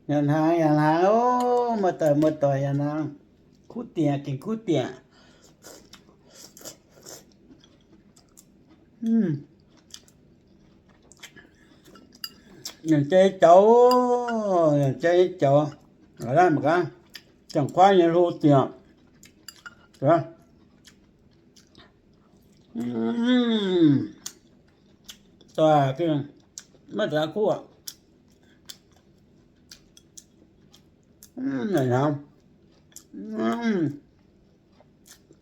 Nyanc hnaangx, nyanc hnaangx oc, muoz-doic, muoz-doic, nyanc hnaangx. Kuv dieqc, gengh kuv dieqc. Nyanc jai jaux, nyanc jai jaux. Aa, mangc gaax, Janx-Kuaaiv nyei hlo dieqc. Maiv zaqc kuv.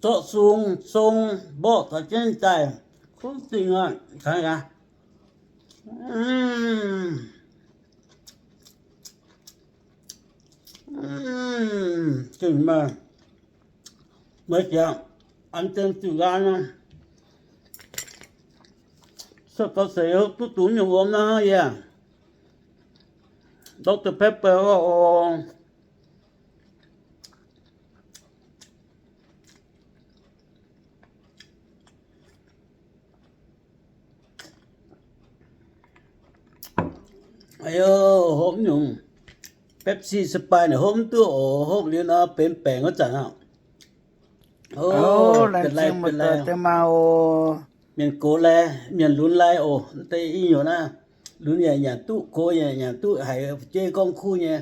Zorqv sung, sung, mborqv taux jienv daaih, kuv dingh aqv. Dingh maah, meih jiex an dien ziqc nqaang nor, cuotv gau seix duqv dungx nyungc wuom naaiv yie. Doctor Pepper oc. Aa, hopv nyungc Pepsi, Sprite naaic hopv mv duqv oc. Hopv liuz nor benx baengc wuov zanc aqv. Laengz zingh muoz-doic deix maa oc. Mienh gox lai, mienh lunx lai oc. Deix i nyungc naaiv, lunx yaac nyanc duqv, gox yaac nyanc duqv, haiz fu'jueiv gorngv kuv nyei.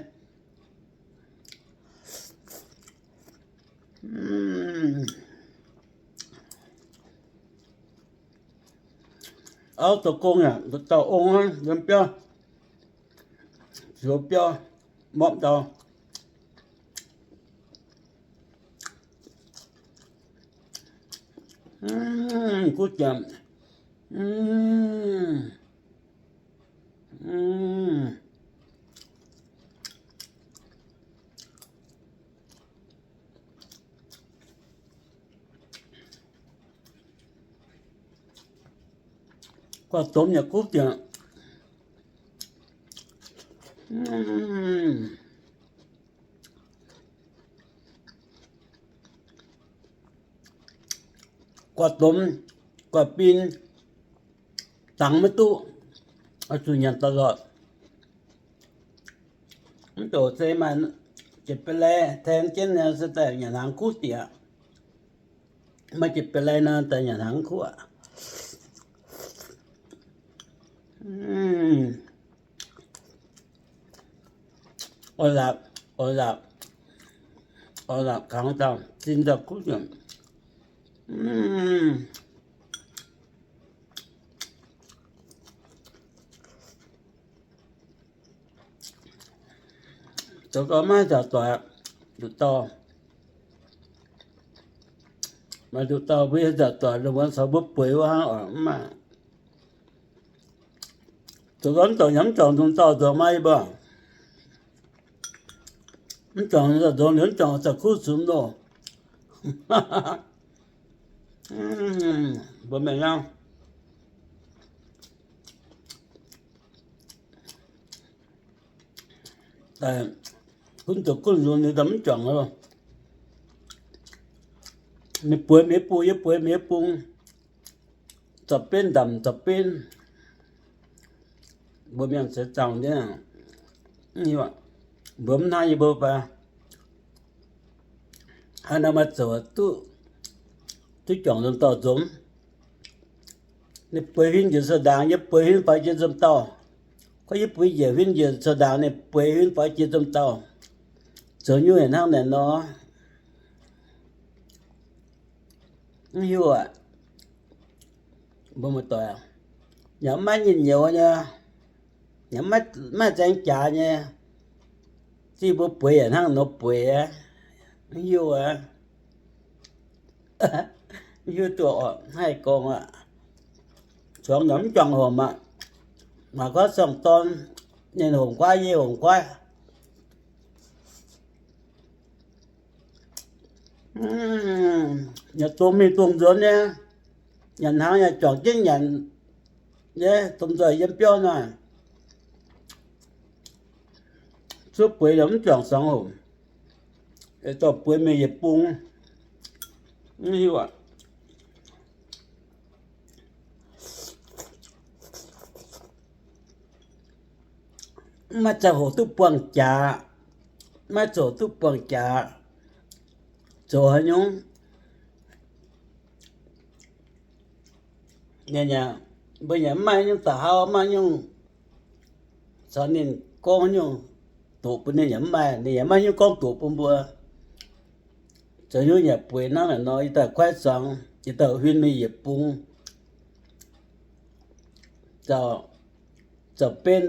Auv zoux gong yaac nduqc dauh ong aqv, yiem biauv, zoux biauv, morpv ndau. Guv jiex. Guaax domx yaac guv jiex. Guaax domx, guaax bin, dangx maiv duqv, oix zuqc nyanc da'lorqc. Mv baac se maaih jiex ba'lai tengx jienv se daaih nyanc hnaangx kuv dieqc. Maaih jiex ba'lai nor daaih nyanc hnaangx kuv aqv. Oix laapc, oix laapc, oix laapc kangx dauh zinh dauh kuv nyanc. Zoux gau maiv nzaaux doic, nduqc dauh, maaih nduqc dauh mbuo nzaaux doic lungh muonz caux mbuo bueix wuov hnangv oc, mv maaih. Zoux gau mv dorngc nyanc mv juangc nzung dauh nzuonx maiv yie mbuo. Mv juangc nzung liuz mv juangc za'kuv zunx loh. Mbuo mienh hnangv. Gunv zoux gunv nzung ninh mv juangc loh. Ninh bueix mienh bung, yie bueix mienh bung. Zorqv benv ndamc zorqv benv. Mbuo mienh seix zaangc nyei, mbuo mv hnangv yie mbuo fai. Haaix nor maaih zoux duqv, duqv juangc nzunc dorh nzunc. Ninh bueix huin njiec sou ndaangc, yie bueix huin faix jiex nzunc dorh. Gorngv yie bueix njiec huin njiec sou ndaangc, ninh bueix huin faix jiex nzunc dorh. Zoux nyungc hnangv naaic nor. Mv hiuv aac, mbuo muoz-doic, yaac maiv nyinh nyouz nyei, yaac maiv zaeng jaax nyei, zinh mbuo bueix yaac hnangv nor bueix aqv. Mv hiuv aac, mv hiuv duqv oc, haih gorngv aqv. Zuangx yaac mv juangc homc aqv. Maaih gorngv sorng-dorn, ninh homc guaiv, yie homc guaiv. Yaac dongh mingh dongh nzuonx nyei, nyanc hnaangx yaac juangc jienv nyanc nyei, domh nzoih yiem biauv naaic. Cuotv bueix yaac mv juangc sangx hoc, dorh bueix mingh yietc bung, mv hiuv aac. maiv ziangh hoc duqv buangh jaax, maiv ziangh hoc duqv buangh jaax, zoux haaix nyungc. Mbuo yaac mv maaih nyungc da'hauv, maiv nyungc caux ninh gorngv nyungc doqc bun ninh yaac mv maaih, ninh yaac maiv nyungc gorngv doqc bun mbuo. Zoux nyungc yaac bueix hnangv naaic nor, yietc dauh kuaaiv zuangx, yietc dauh huin mingh yietc bung, zaux, zaux benv,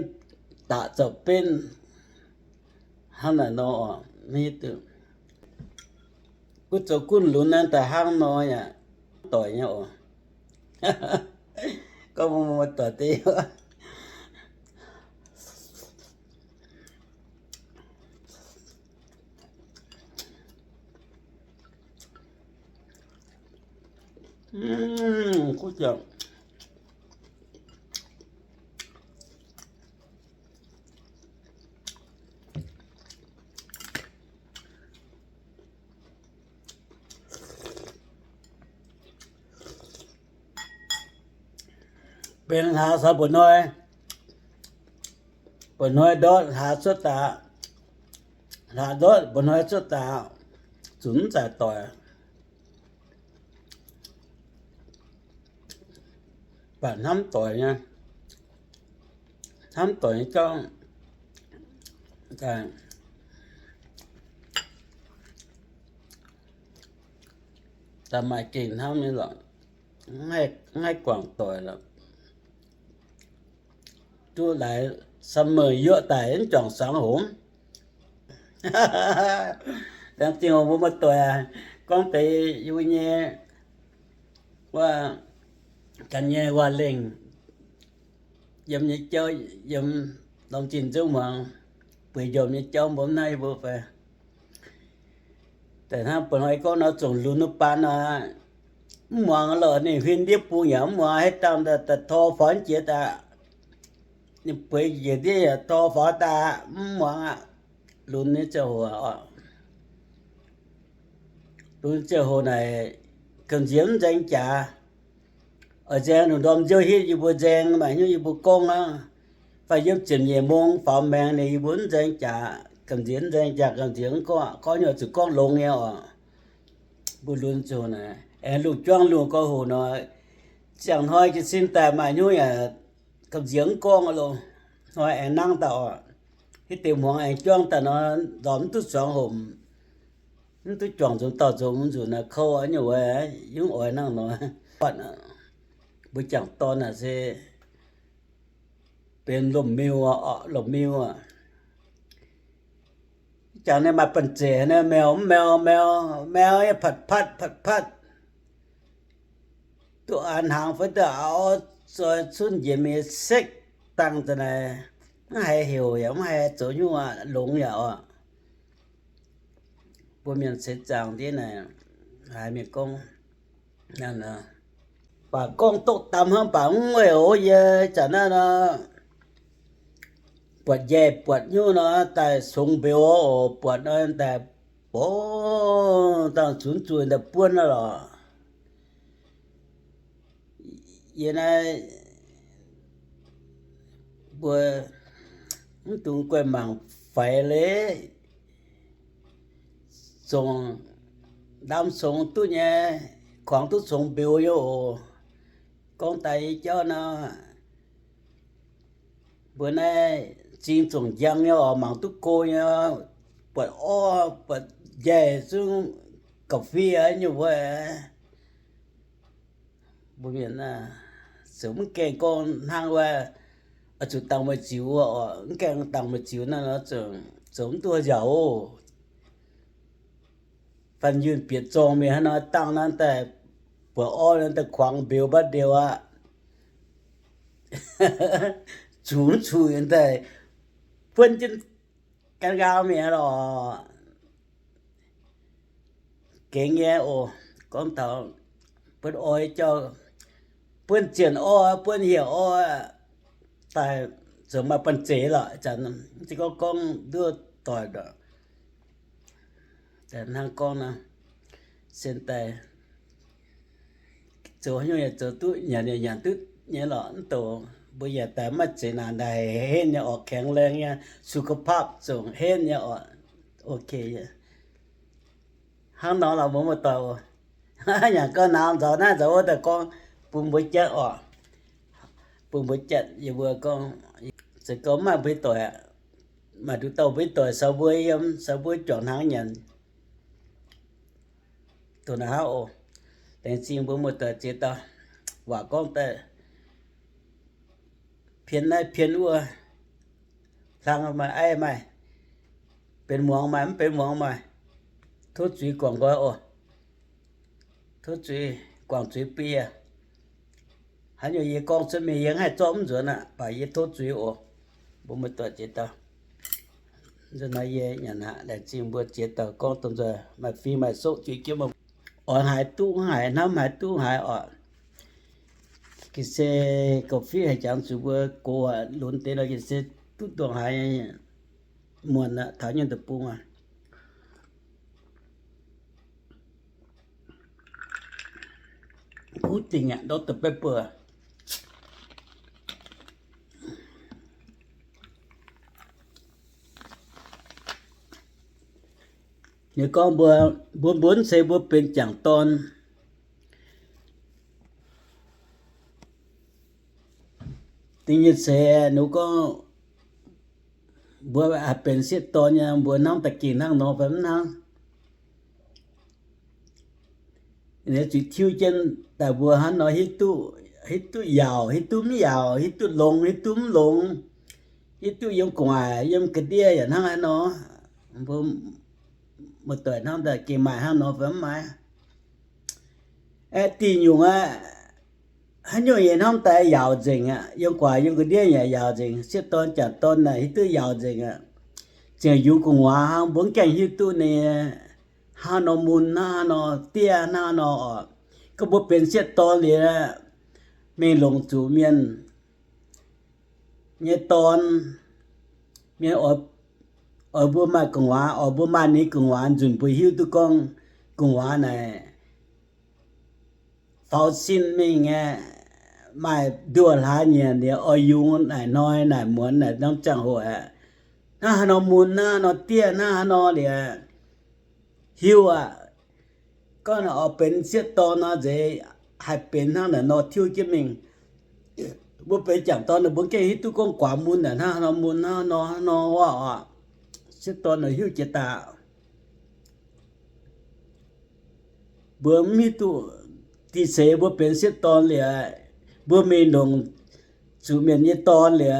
daqc zaux benv, hnangv naaic nor oc. Gunv zoux gunv lunx naaiv daaih hnangv nor yaac doic nyei oc. Gorngv mbuo doic deix. Benx hlaax caux mba'hnoi, mba'hnoi ndortv hlaax cuotv daaih, hlaax ndortv mba'hnoi cuotv daaih, zunc mv zaaix doic. Baac hnamv doic nyei, hnamv doic nyei jauv daaih, daaih maaih gengh hnamv nyei lorqc. Mv haih guangc doic lorqc. Duqv laaix summer yuoqv daaih mv juangc suangx hoc. Laengz zingh oc mbuo muoz-doic aac, gorngv deix yie mbuo nyei wuov, ganh nyei waac-lengh, yiem nyei jauv, yiem norm zinh nzungv muangx, bueix njormh nyei jauv mbuo mv naaiv yie mbuo fai. Daaih hnangv bun hnoi gorngv nor, zungv lunx wuov baan nor, mv muangx lorqc. Ninh huin ndiev bung yaac mv muangx, haaix dangh daaih tor faaux jiex daaih, ninh bueix njiec ndiev yaac tor faaux daaih, mv muangx aqv. Lunx nyei ziangh hoc oc, lunx ziangh hoc naaic, gamh nziex mv nzaeng jaax. Oix nzaeng lungh ndorm nziouv hitv yie mbuo nzaeng, maaih hnyouv yie mbuo gorngv hnangv. Fai yiem ziepc nyeic mong faaux maengx ninh yie mbuo mv nzaeng jaax, gamh nziex mv nzaeng jaax, gamh nziex mv gorngv, gorngv nyei zuqc gorngv longx nyei oc. Mbuo lunx ziangh hoc naaic, aengx lungh juangv lungh gorx hoc nor, ziangh hnoi jiez sin daaih maaih hnyouv yaac gamh nziex mv gorngv loh. Hnoi aengx nangv daaih oc, hitv deix hmuangx aengx juangv daaih nor, lorz mv duqv zuangx hoc, mv duqv juangc nzunc dauh nzunc nzunc naaic kouv nyei wuov, yungv oix nangv nor. Mbuo jangc dorn naaic se benx lomh miu, lomh miu aqv. Jangx naaiv maaih banh zeic naaiv, meo mv meo, meo, meo nyei patv patv patv patv. Duqv a'hnaangx fai duqv a'or zoi cunv njiec mingh sekv dangh daaih naaic, mv haiz heuc yaac mv haiz zoux nyungc aqv, longx yaac oc. Mbuo mienh seix zaangc ndiev naaic, haiz mienh gorngv, baac gorngv doqv dam hnangv baac mv weic oc. Yie zanc naaiv nor, buatc njaih buatc nyungc nor daaih congx mbeux oc, buatc nor daaih bov dangh zunv zueih daaih buonv nor lorqc. Yie naaiv mbuo mv dungx guei mangc faix leiz, zongc ndaam congx duqv nyei, kuangx duqv congx mbeux nyei oc. Gorngv daaih nyei jauv nor, mbuo naaiv zingx zongc njang nyei oc, mangc duqv go nyei, buatc orv, buatc njaih zungv ga'fei nyei mbuo. Mbuo mienh naaiv zoux mv gaengh gorngv hnangv wuov, oix zuqc dangx meih ziux oc, mv gaengh dangx meih ziux naaiv nor, zoux mv duqv nziaauc oc. Fanh yunh bieqc zorngh mingh hnangv nor, dangh naaiv daaih buatc orv naaiv daaih kuangx mbeux mbaav ndeu aqv. Zuqc mv zuqc daaih buonv jienv gan nqaang mingh lorqc. Gengx nyei oc. Gorngv taux buonv orv jauv, buonv zienh orv, buonv hieh orv daaih, zoux maaih banh zeic lorqc. Ih zanc se gorngv gorngv nduov doic, hnangv gorngv nor, sen daaih zoux haaix nyungc yaac zoux duqv, nyanc yaac nyanc duqv nyei lorqc, mv douc. Mbuo yaac daaih maiv zeiz naaic, naaic henv nyei orqc, แข็งแรง nyei, สุขภาพ zongc henv nyei orqc. Ok, hnangv nor lorqc mbuo muoz-doic oc. Yaac gorngv naaiv nzauh naaiv nzauh wuov daaih gorngv bun mbuo jatv orqc. Bun mbuo jatv yie mbuo gorngv, se gorngv maaih mbuo doic, maaih nduqc dauh mbuo doic caux mbuo yiem, caux mbuo juangc hnaangx nyanc. Dongh naaiv hnangv oc. Laengz zingh mbuo muoz-doic ziex dauh waac gorngv daaih, pien naaiv pien wuov, hlang maaih aiv maaih, benx muangx maaih mv benx muangx maaih, tov zuiz guangc nqoi oc. Tov zuiz guangc zuiz bun yie. Haaix nyungc yie gorngv cuotv mingh yie haih zorqv mv nzuonx aqv, baac yie tov zuiz oc. Mbuo muoz-doic ziex dauh, nzunc naaiv yie nyanc aqv. Laengz zingh mbuo ziex dauh gorngv dongh nzunc maaih fing maaih soqv zuiz jienv, oix haaix duqv haaix, hnamv haaix duqv haaix oc. Ga'sie ga'fiev haic jangx zuqc mbuo gox lunx deix nor, ga'sie duqv ndongc haaix muonc aqv, taux nyei deic-bung aqv. Kuv dingc aqv, ndortv deix beiv buoz. Ninh gorngv mbuo, mbuo mbuo mv zeiz mbuo benx jangc dorn. Dingc nyei ceix ninh gorngv mbuo haih benx sieqv dorn nyei, mbuo hnamv daaih gengh hnangv nor fai mv hnangv? Ninh zuqc tiuv jienv daaih mbuo hnangv nor hiuv duqv, hiuv duqv yaauc, hiuv duqv mv yaauc, hiuv duqv longx, hiuv duqv mv longx, hiuv duqv yiem gu'nguaaic yiem ga'ndiev yaac hnangv haaix nor. Mbuo muoz-doic hnamv daaih gengh maaih hnangv nor fai mv maaih? Aeqv, diuh nyungc aqv, haaix nyungc yie hnamv daaih yaauc nzengc aqv. Yiem gu'nguaaic yiem ga'ndiev yaac yaauc nzengc. Sieqv dorn jangc dorn naaic hiuv duqv yaauc nzengc aqv. Ziouc yungz gu'nguaaz hnangv, mbuo mv gaengh hiuv duqv ninh hnangv nor mun, hnangv nor diev, hnangv nor oc. Gorngv mbuo benx sieqv dorn liuz, mingh longc zuqc mienh nyei dorn, mienh oix mbuo maaih gu'nguaaz, oix mbuo maaih ninh gu'nguaaz nzunc mbuo hiuv duqv gorngv gu'nguaaz naaic faaux sin mingh aqv, maaih nduoh hlaax nyienc liuz oix yungz naaic hnoi naaic muonz naaic norm ziangh hoc aqv. Hnangv haaix nor mun, hnangv haaix nor diev, hnangv haaix nor liuz hiuv aqv. Gorngv naaic oix benx sieqv dorn nor nzeix haih benx hnangv naaic nor tiuv jienv mingh. Mbuo benx jangc dorn naaic mbuo gengh hiuv duqv gorngv guaax mun naaic hnangv haaix nor mun, hnangv haaix nor, hnangv haaix nor wuov oc. Sieqv dorn naaic hiuv jiex daaih. Mbuo mv hiuv duqv, dih seix mbuo benx sieqv dorn liuz, mbuo mingh longc zuqc mienh nyei dorn liuz,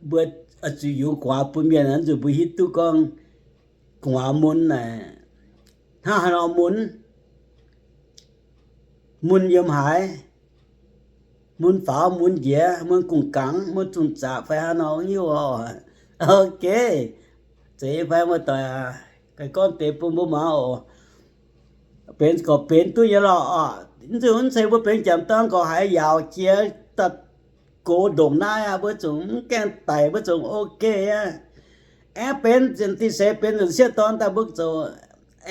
mbuo zuqc yungz guaax bun mienh, nzunc mbuo hiuv duqv gorngv guaax mun naaic hnangv haaix nor mun. Mun yiem haaix? Mun faaux, mun njiec, mun gong-gangx, mun zungh zaqc fai hnangv nor hiuv oc. Ok, zeiz fai muoz-doic, gorngv deix bun mbuo muangx oc. Benx gorqv benx duqv nyei lorqc oc. Mv zuqc mv zeiz mbuo benx jangc dorn gorqv haiz yaauc jiex daaih gox ndongc naaiv aqv, mbuo zuqc mv gaengh daic, mbuo zuqc ok aqv. Aengx benx dih seix benx nzunc sieqv dorn daaih mbuo zuqc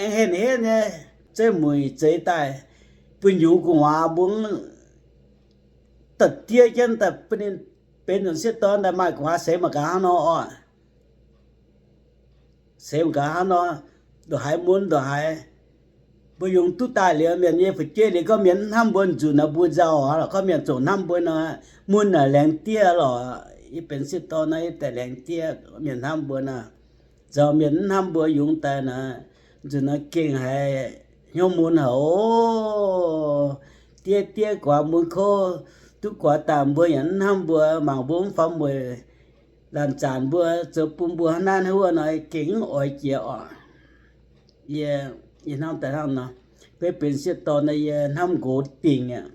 aengx henh henv nyei, zeiv muic zeix daaih, bun yungz gu'nguaaz mbuo da'diev jienv daaih bun ninh benx nzunc sieqv dorn daaih maaih gu'nguaaz seix mangc gaax hnangv nor oc. Seix mangc gaax hnangv nor, ndongc haaix mun ndongc haaix. Mbuo yungz duqv daaih liuz, mienh nyei fu'jueiv liuz gorngv mienh mv hnamv mbuo nzunc nor mbuo nzauh oc. Lorqc gorngv mienh zuqc hnamv mbuo nor, mun naaic laengz diev lorqc. Yie benx sieqv dorn nor yie daaih laengz diev mienh hnamv mbuo nor. Nzauh mienh mv hnamv mbuo yungz daaih nor, nzunc nor gengh haiz hnyouv mun haic oc. Diev diev guaax mun kouv, duqv guaax daaih mbuo yaac mv hnamv mbuo, mangc mbuo mv faaux mueic, laanh zanc mbuo zoux bun mbuo hnangv naaiv hnangv wuov nor, gengh mv oix jiex oc. Yie, yie hnamv daaih hnangv nor, beiv benx sieqv dorn nor yie hnamv nqox dingc aqv.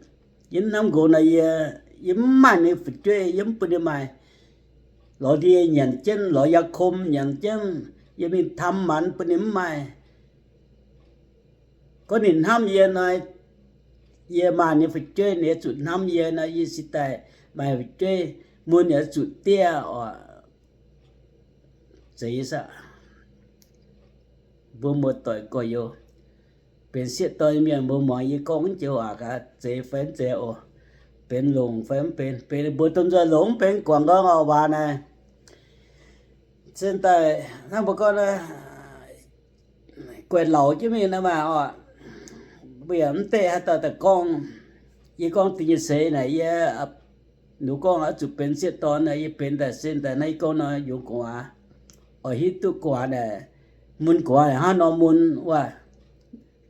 Yie mv hnamv nqox nor yie, yie mv maaih ninh fu'jueiv, yie mv bun ninh maaih. Lorz ndie nyanc jienv, lorz yaac kom nyanc jienv, yie mingh tam manz bun ninh mv maaih. Gorngv ninh hnamv yie nor, yie maaih ninh fu'jueiv, ninh zuqc hnamv yie nor, yie cingx daaih maaih fu'jueiv, mun yaac zuqc diev oc. Zeiz aqv. Mbuo muoz-doic gorx-youz, benx sieqv dorn mienh mbuo muangx yie gorngv mv joux waac gaax, zeiz fai mv zeiz oc. benx longc fai mv benx, benx mbuo domh nzoih longc mv benx guangc nqoi ngorc waac naaic. Zinh daaih hnangv mbuo gorngv, guaix lauz jienv mingh nor maah oc. Mbuo yaac mv deix haaix dauh daaih gorngv, yie gorngv dingh nyei seix naaic yie, ninh gorngv oix zuqc benx sieqv dorn naaic yie benx daaih, zinh daaih naaiv yie gorngv nor yungz gu'nguaaz, oix hiuv duqv gu'nguaaz naaic, mun gu'nguaaz hnangv nor mun wuov,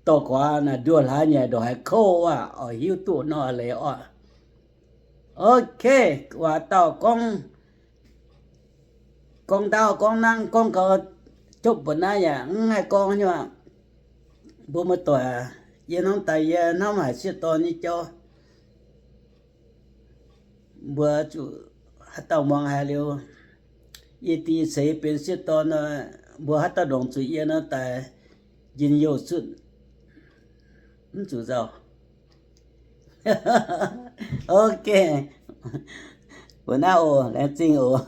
dorh gu'nguaaz naaic nduoh hlaax nyei ndongc haaix kouv wuov, oix hiuv duqv nor leiz oc. Ok, waac dauh gorngv, gorngv ndaauv gorngv nangv gorngv gau, jopv mbuo naaiv yaac mv haih gorngv nyei. Mbuo muoz-doic, yie hnamv daaih yie hnamv haic sieqv dorn nyei jauv. Mbuo zuqc haaix dauh muangx haiz liuz, yie dingh nyei seix benx sieqv dorn nor, mbuo haaix dauh ndongc zuqc yie nor daaih njien-youh zutv, mv zuqc nzauh. Ok, mbuo naaiv oc, laengz zingh oc.